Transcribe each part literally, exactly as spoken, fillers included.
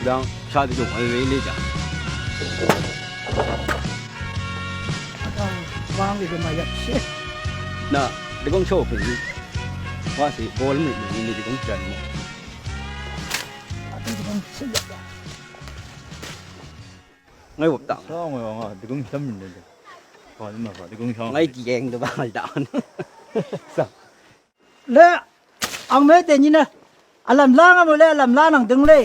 Dang sha dvjung vl we le jang. Dang wang we dvma yap shi. Na dvgong sho pin ni. Wa si bol mi ni dvgong jan mo. Dvgong shi yap. Ngai wop tang. Sa ngai wang a dvgong sham min de. Ka ni ma ka dvgong sham. Ngai ti yeng de ba ngai dan. Sa. Le, ang me te ni na. Alam la nga mo le, alam la nang døng le.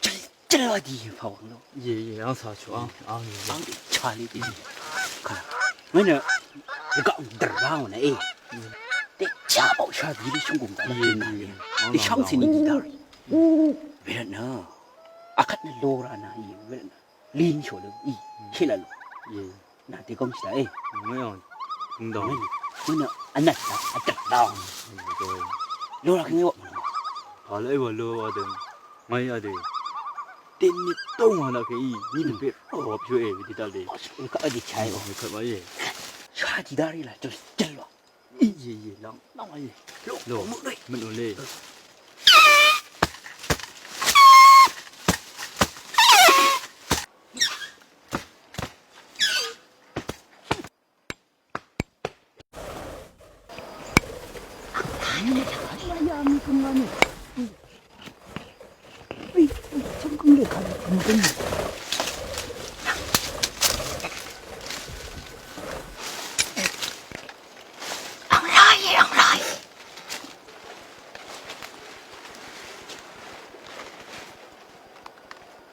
Chal, chal wa di fa wang lo. Ye, ye, ang sa chu, ang, ang, ye, ye. Ang di cha li di. Ka. Ngai nø, le ka dar ba wang nø, e. Te cha bao sha di li shung gong da la. Ye, tin na ye. Ye. Ang di shang si ni di dar. Ve nø. Akat nø lo ra na, ye, ve nø. Lin sho lo, i, khe la lo. Ye. Na te gong shi da, e. Ngai ang. Ngdong. Ngai nø, ngai nø, anat da, atat da. Lo ra khe ngai wa. Pale wa lo wa de. Ngai a de. Tin ni tong wa na ke i, ni de pe. Wa pyo e, di da de. Ka a di chai wa. Ka ba ye. Sha di da ri la, chal, chal wa. Í, íe, íe, lv́ng, lv́ng, íe. Lò, lò, mø̀n rì. Mø̀n ò lé.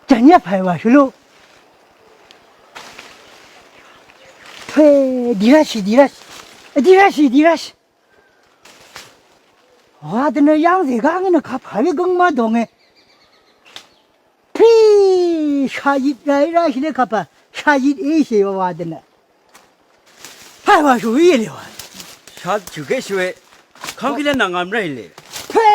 Chanya phai wa shulu. Phe, dirashi, dirashi. Dirashi, dirashi. Wa dvnø yangzè gangí nø kapà we gøngma donge. Pì, shayit rai ra shile kapà. Shayit e she wa dvnø. Hai wa shu yi le wa. Sha chø ke shwe. Kangkile nangam rai le. Pì,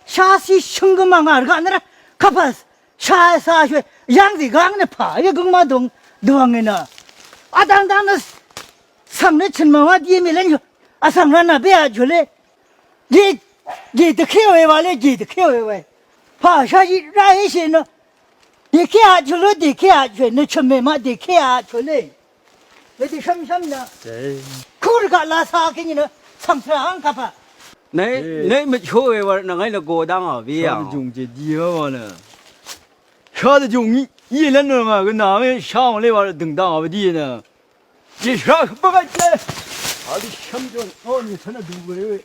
shasi shøngø ma ngar ga nara. Kapà. Sha sa shwe, yangzì gang nø pà, ye gøngma dong, dong nø. Adang dang nø, svng nø chø̀n màwá di mì lv́n shwe, vsvng rvnà bèà shwe le. Gè, gè dvké we wa le, gè dvké we we. Pà sha yit rá í shì nø. Dèké a shwe le, dèké a shwe, nø chø̀m mè ma dèké a shwe le. Wedø shvmshvm nø. Kur gaq la sa kèní nø, svng svra ang kapà. Nei, nei mvchó we wa nø ngai nø go dang a, we a. Shadvjung je di wa wa nø. Shadvjung í, í lv́n nø ngà gø nà we shang le wa døng dang a we di nø. Je shra bvgaq je. Adi shvmjun, o ni tana du we we.